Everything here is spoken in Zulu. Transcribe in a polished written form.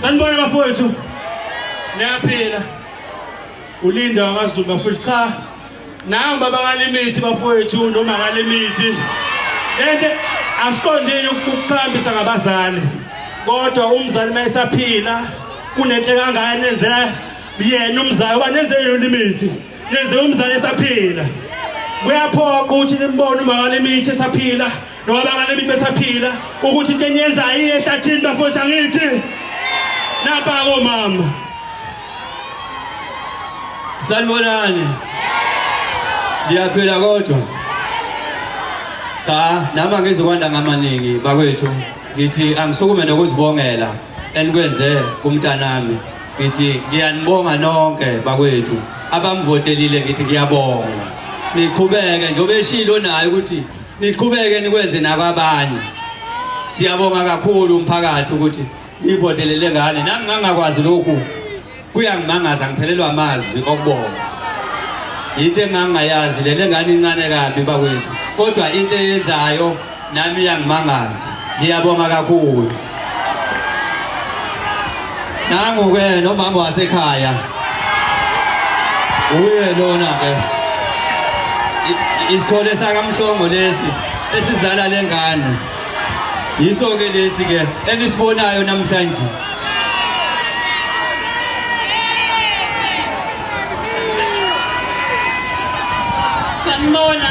Sanibona bafowethu. Niyaphila. Ulinda wakaZulu bafowethu cha. Nangu baba kalimithi bafowethu noma kalimithi. Lento asiqondile ukukhambisa ngabazali. Kodwa umzali mayesaphila kunento kangaka nenzela yena umzali uba nenze yona imithi. Nenze umzali esaphila. Kuyaphoqa ukuthi nimbone uma kalimithi esaphila. Noma abangane besaphila ukuthi into eniyenzayo iye ehlathini bafowethu angithi napa komama. Sanibonani. Ngiyaphila kodwa. Cha, nami angizukwanda ngamaningi bakwethu. Ngithi angisukume nokuzibongela enikwenze kumntanami. Ngithi ngiyanibonga nonke bakwethu abamvotelile ngithi ngiyabonga. Niqhubeke njengoba eshilo naye ukuthi niqhubeke nikwenze nakwabanye. Siyabonga kakhulu umphakathi ukuthi nivotele le ngane. Nami ngangakwazi lokhu kuyangimangaza ngiphelelwa amazwi okubonga. Into engangayazi le lengane incane kabi bakwethu. Kodwa into eyenzayo nami iyangimangaza. Ngiyabonga kakhulu. Nangu ke nomama wasekhaya. Uye lona ke. Isithole sakaMhlongo lesi esizala lengane. Yiso ke lesi ke enisibonayo namhlanje. Sanibona.